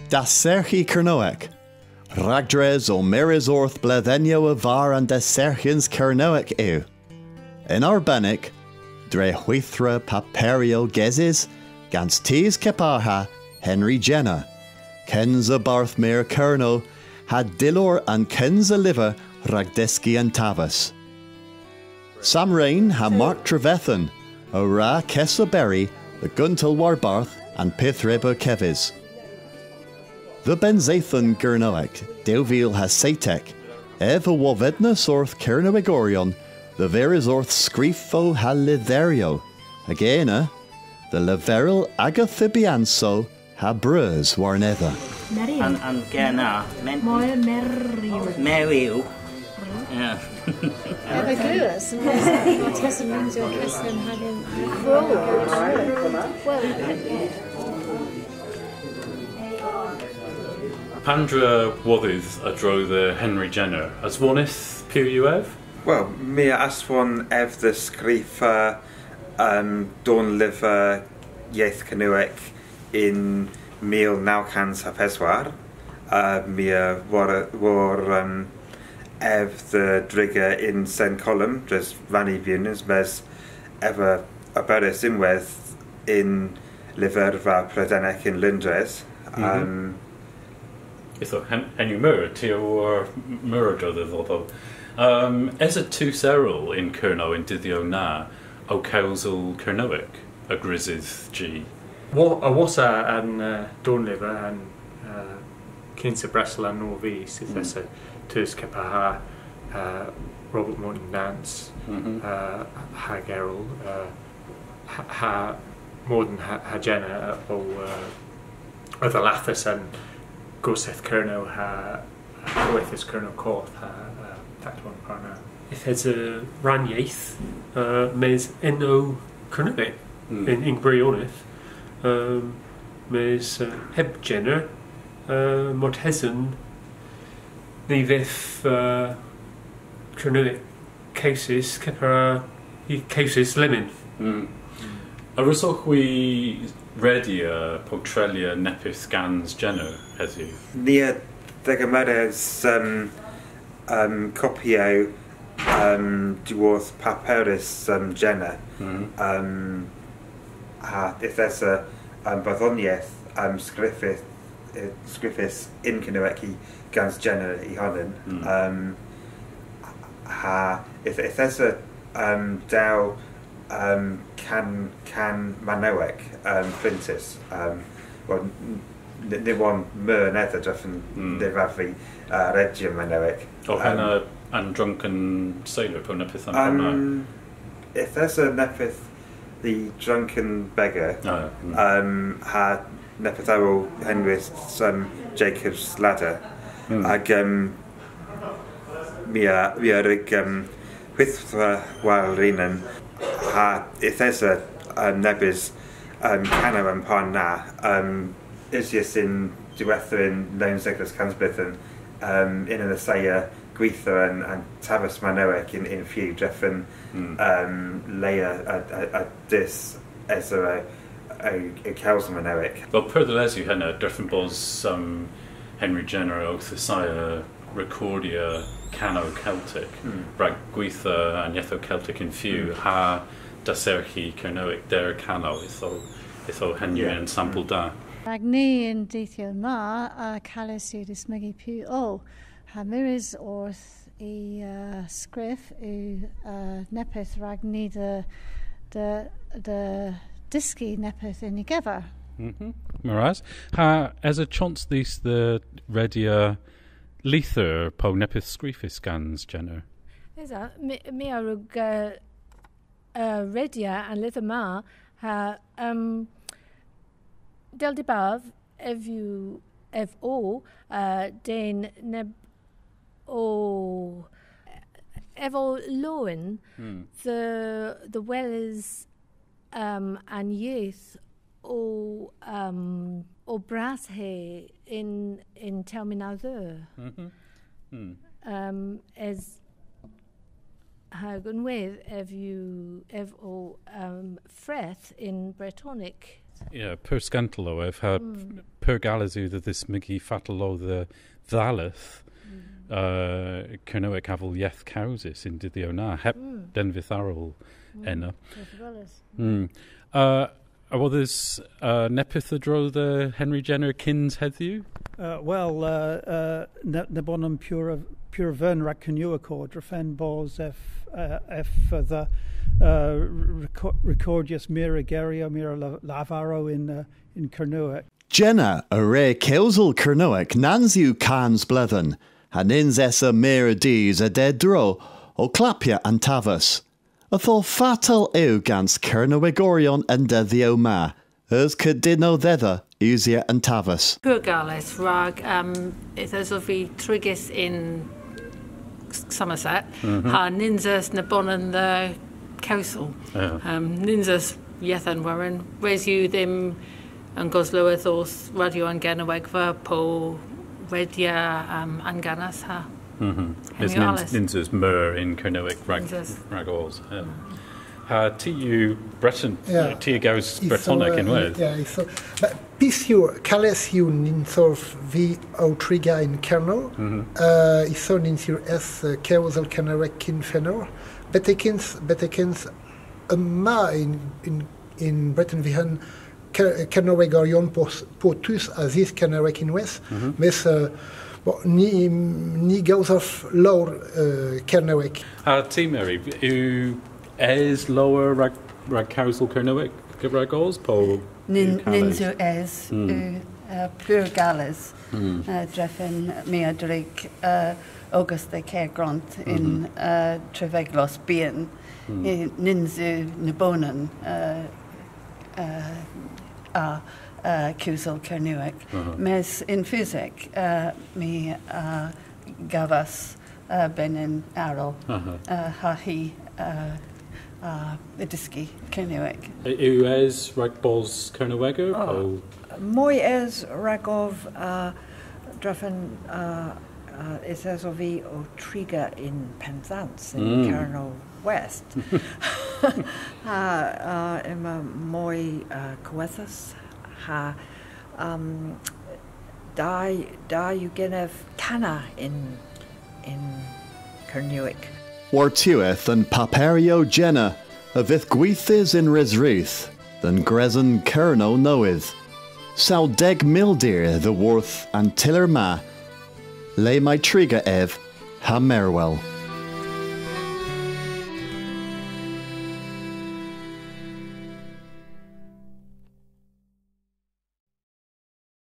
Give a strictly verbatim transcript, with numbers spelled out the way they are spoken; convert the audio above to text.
Dasserghi Kernewek. Ragdres ow mires orth bledhynnyow a-varr an dasserghyans Kernewek yw. Yn arbennik, dre hwithra paperyow gesys gans tus kepar ha Henry Jenner, kynsa Bardh Meur Kernow, ha dyllor an kynsa lyver rag dyski an taves. Sam Rain ha Mark Trevethan a wra kesoberi dhe guntel warbarth an pyth re beu kevys. Dhe Bennseythen Gernewek dew vil ha seytek, ev a wovynnas orth Kernewegoryon dhe viras orth skrifow ha lytherow, hag ena dhe leverel aga thybyansow ha breus warnedha. Meriw. An, an ger na, men-, Moy meriw. Meriw. Yeah. Ev a glewas, Martesen Lindsay o Keston hag yn Crow. Well, Pandr'a wodhydh a-dro dhe Henry Jenner? Aswonydh piw yw ev? Wel, my a aswon ev dhe skrifa, um, dornlyver yeth Kernewek yn mil naw kans ha peswar. Uh, my a wor, wor, um, ev dhe driga yn Sen Kolom dres rann y vewnans, mes ev a oberis ynwedh yn lyverva Predennek yn Loundres. Mhm. Um, Ytho, hen-, henn yw meur, ty a wor meur a-dro dhodho. Um, esa tus erel yn Kernow y'n dydhyow na ow kewsel Kernewek a grysydh jy? Wo-, a-wosa an, uh, dornlyver, an, uh, kynsa bresel an norvys, yth esa tus kepar ha, uh, Robert Morton Nance, uh, hag erel, uh, ha, ha Morton ha, ha Jenner, uh, o, uh, a dhallathas an Gorsedh Kernow ha, ha Kowethas Kernow Goth ha, uh, Taklow an Parna. Yth esa rann yeth, uh, mes ena Kernewek yn, yn gwirionedh. Um, mes, uh, heb Jenner, uh, martesen ny vydh, uh, Kernewek kewsys, kepar ha, kewsys lemmyn. A wrussowgh hwi redya po treylya neppyth gans Jenner hedhyw? Ni a dhegemeras, um, um, kopiow, um, dhyworth paperys, um, Jenner. Um, ha yth esa, um, bardhonieth, um, skrifys, uh, skrifys yn Kernewek gans Jenner y honan. Um, ha yth, yth esa, um, dew, um, kan, kan manowek, um, pryntys. Um, wel, n-, n-, ny wonn meur anedha drefen ny wrav vy, uh, redya manowek. O, um, henna an Drunken Sailor, po neppyth a'n par na? Um, yth esa neppyth The Drunken Beggar, um, ha neppyth arall henwys, um, Jacob's Ladder. Hag, um, my a, my a wrug, um, hwithra war an ha yth esa, um, nebes, um, kanow a'n par na, um, usys yn diwettha yn lowen seglys kansblydhen, um, yn unn assaya gwitha an, an taves manowek yn, yn few drefen, um, le a, a, a, a dus esa a, a, a kewsel manowek. Wel, pur dhe les yw henna, drefen bos, um, Henry Jenner owth assaya rekordya kanow Keltek, rag gwitha an yethow Keltek yn few, ha dasserghi Kernewek der kanow, ytho, ytho henn yw ensampel da. Rag ni y'n dydhyow ma, uh, kales yw dismygi piw o, ha mires orth y, uh, skrif yw, uh, neppyth rag ni dhe, dhe, dhe dhyski neppyth yn y gever. Meur ras. Ha esa chons dhis dhe redya lyther po neppyth skrifys gans Jenner? Esa, my, my a wrug, uh, uh, redya an lyther ma, ha, um, dell dybav, ev yw, ev o, uh, den neb o, ev o lowen dhe, dhe weles, um, an yeth o, um, o brashe yn, yn termyn a dheu. Um, es Hag ynwedh ev yw, ev o, um, freth yn Bretonek. Yeah, pur skentel o ev, ha pur gales yw dhe dhismygi fatel o dhe dhalleth, uh, Kernewek avel yeth kewsys y'n dydhyow na, heb denvyth arall ena. Yth yw gales. Uh, a wodhes, uh, neppyth a-dro dhe Henry Jenner kyns hedhyw? Uh, wel, uh, uh, ne-, nebonan pur, pur vern rag Kernewek o, drefen bos ev, uh, ev, uh, dhe, uh, reco-, rekordya meur a geryow, meur a la-, lavarow yn, uh, yn Kernewek. Jenner a wre kewsel Kernewek nans yw kans bledhen, ha nyns esa meur a dus a-derdro ow klappya an taves. Ytho fatel yw gans Kernewegoryon y'n dydhyow ma, eus kudynnow dhedha usya an taves? Pur gales rag, um, yth esov vy trigys yn S-, Somerset, ha nyns eus nebonan dhe gewsel. Um, nyns eus yeth an werin, res yw dhymm an goslowes orth Radyo an Gernewegva po redya, um, An Ganas ha. Nyns, nyns eus meur yn Kernewek rag, ragos. Um, ha ty yw Breton, ty a gews Bretonek ynwedh. Yeah, so, but pis yw, kales yw nyns ov vy ow triga yn Kernow, uh, ytho nyns yw es, uh, kewsel Kernewek yn fenowgh. Betekens, betekens, yma yn, yn, yn Breten Vyghan Ker-, Kernewegoryon po, po tus a dhysk Kernewek ynwedh, mes, uh, bon, ni, ni gowsav lowr, uh, Kernewek. Ha ty, Mary, yw es lowr rag, rag kewsel Kernewek ragos po? Nyns yw es, yw, uh, pur gales, uh, drefen my a drig, uh, ogas dhe Gergrant yn, uh, Treveglos Byghan. Nyns yw nebonan, uh, uh, a, uh, kewsel Kernewek. Mes yn feusik, uh, my, uh, gavas, uh, benyn arall, uh, ha hi, uh, uh, a dhysk Kernewek. Yw es rag bos Kernewegor? O, moy es ragov, uh, drefen, uh, uh, yth esov vy ow triga yn Pennsans, yn Kernow West. Ha, uh, yma moy, uh, kowethas, ha, um, da, da yw genev kana yn, yn Kernewek. Wor'tiwedh an paperyow Jenner a vydh gwithys yn Resrudh, dhe'n gresen Kernow Nowydh. Saw deg mildir dhyworth an tyller ma, le may triga ev ha merwel.